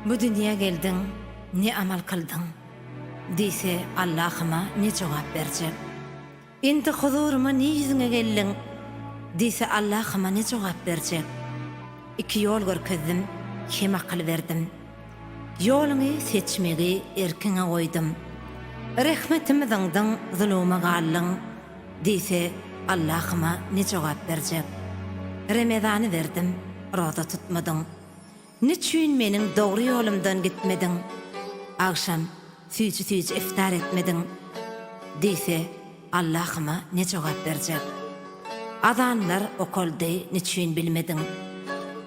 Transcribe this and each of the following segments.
Bu dünýä geldiň, ne amal kyldyň? Diýse, Allahyma ne jogap berjek? Indi huzuryma ne ýüzüňe geldiň? Diýse, Allahyma ne jogap berjek? Iki ýol görkezdim, hem akyl berdim. Ýoluňy seçmegi erkiňe goýdum. Rehmetimi zyňdyň, zuluma galdyň. Diýse, Allahyma ne jogap berjek? Remezany berdim, roza tutmadyň. Niçün meniň dogry ýolumdan gitmediň? Agşam süýji-süýji iftar etmediň? Diýse, Allahyma ne jogap berjek? Azanlar okaldy, niçün bilmediň?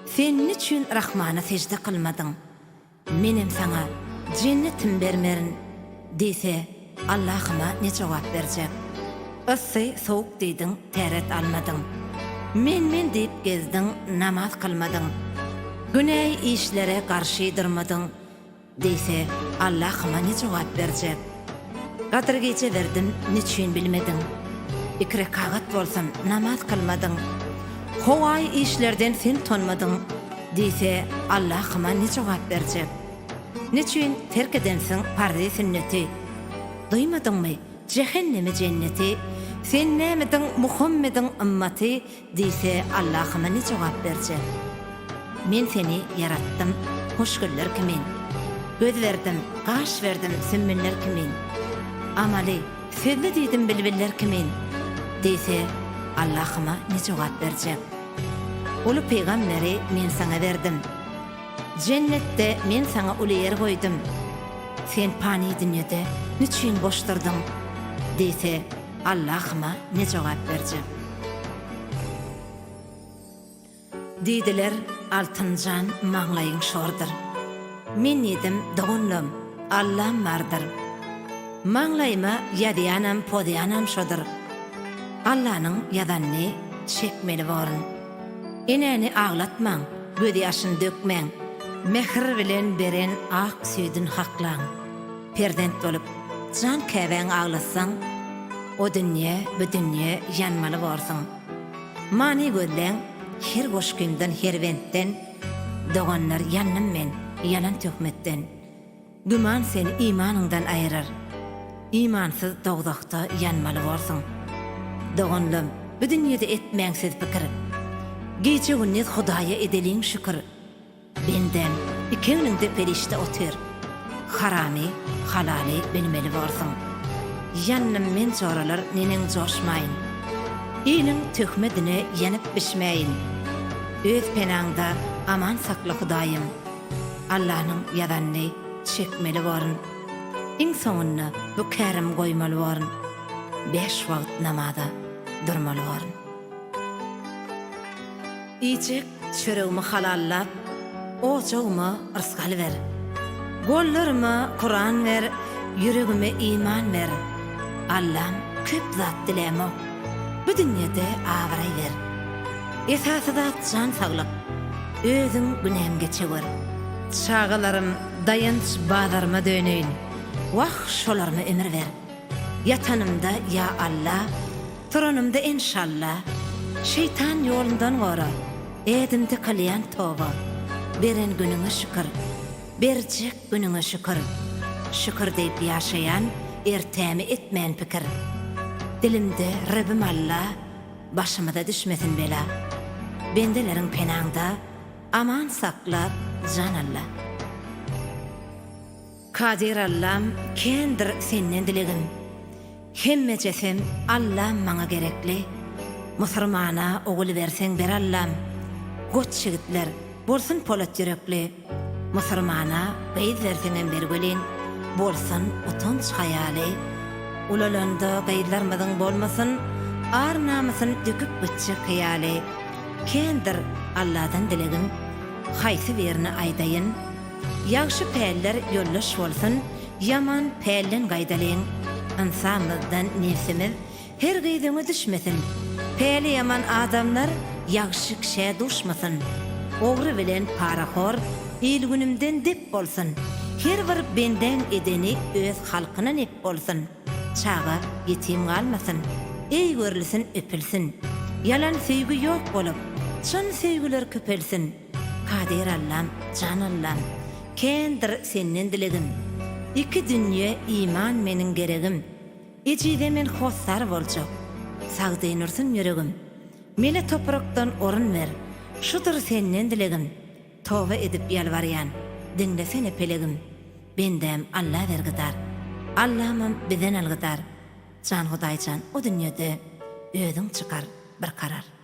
Sen niçün Rahmana sežde kylmadyň? Menem saňa jennetim bermerin diýse, Allahyma ne jogap berjek? Yssy, sowuk diýdiň, täret almadyň. Men-men diýip gezdiň, namaz kylmadyň. Günä işlere garşy durmadyň diýse, Allahyma ne jogap berjek? Gadyr gije berdim, niçün bilmediň? Iki rekagat bolsun, namaz kylmadyň. Howaýy işlerden sen utanmadyň diýse, Allahyma ne jogap berjek? Neçün terk edensiň parzy-sünneti? Duýmadyňmy jähennemi jenneti? Sen nämediň Muhammediň ymmaty Diýse, Allahyma ne jogap berjek? Men seni ýaratdym, hoş güller kimin. Göz berdim, gaş berdim, sümbüller kimin. Amaly, sözli diýdim bilbiller kimin. Diýse, Allahyma ne jogap berjek? Uly pygamberi men saňa berdim. Jennetde men saňa uly ýer goýdum. Sen pany dünýede nüçin boş durduň? Diýse, Allahyma ne jogap berjek? Diýdiler, Altynjan maňlaýyň şordur. Men diýdim, Doganlam, Allam bardyr. Maňlaýyma ýazýanam, pozýanam şodur. Allanyň ýazanyny çekmeli borun. Enäni aglatmaň, gözýaşyny dökmäň. Mähir bilen beren ak süýdün haklaň. Perzent bolup, jan käbäňi aglatsaň, o dünýe, bu dünýe ýanmaly borsuň. Many gözläň her goşgymdan, her bentden, Doganlar, ýandym men ýalan töhmetden. Güman seni imanyňdan aýyrar, Imansyz dowzahda ýanmaly borsuň. Doganlam, bu dünýede etmäň siz pikir, Gije-gündiz Hudaýa edeliň şükür. Bendäm, iki egniňde perişde otyr. Haramy, halaly bilmeli borsuň. Ýandym men joralar neneň joşmaýyn. Iliň töhmedine ýanyp bişmäýin. Öz penaňda aman sakla Hudaýym. Allanyň ýazanyny çekmeli borun. Iň soňunda bu kärim goýmaly borun. Bäş wagt namaza durmaly borun. Iýjek çöregimi halallap, ojagyma yrsgal ber. Gollaryma Kuran ber, ýüregime iman ber. Allam köp zat dilämok, bu dünýede abraý ber. Esasy zat jan saglyk, özüň günäm geçewer. Çagalarym daýanç bazaryma döneýin, wah şolaryma ömür ber. Ýatanymda ýa Alla, Turanymda enşalla, Şeýtan ýolundan gora, Ädimde kylýan toba. Beren günüňe şükür, Berjek günüňe şükür. Şükür diýip ýaşaýan, Ertämi etmän pikir. Dilimde Rabbim Alla, Başymyza düşmesin bela. Bendeleriň penaňda, Aman sakla jan Alla. Kadyr Allam kändir senden dilegim Hemmejesem Allam maňa gerekli Musurmana ogul berseň ber Allam Goç ýigitler bolsun polat ýürekli Musurmana gyz berseňem ber welin Bolsun utanç haýaly Ulalanda gyzlarmyzyň bolmasyn Ar namysyn döküp gitjek hyýaly Kändir Alladan dilegim Haýsy birini aýdaýyn Ýagşy päller ýoldaş bolsun, Ýaman pälden gaýdalyň. Ynsabymyzdan nebsimiz Her gyz öňe düşmesin. Päli ýaman adamlar Ýagşy kişä duşmasyn. Ogry bilen parahor Il-günümden dep bolsun. Her bir bendäň edeni Öz halkyna nep bolsun. Çaga ýetim galmasyn, Eý görülsin, öpülsin. Ýalan söýgi ýok bolup, Çyn söýgüler köpelsin. Kadyr Allam, jan Allam. Kändir senden dilegim. Iki dünýe iman meniň geregim. Ejize men hossar boljak. Sagdyn ursun ýüregim. Mele toprakdan orun ber. Şudur senden dilegim. Toba edip ýalbarýan. Diňlesene pelegim. Bendäm Alla bergidar. Allamam bizden algydar. Jan Hudaýjan o dünýede özüň çykar bir karar.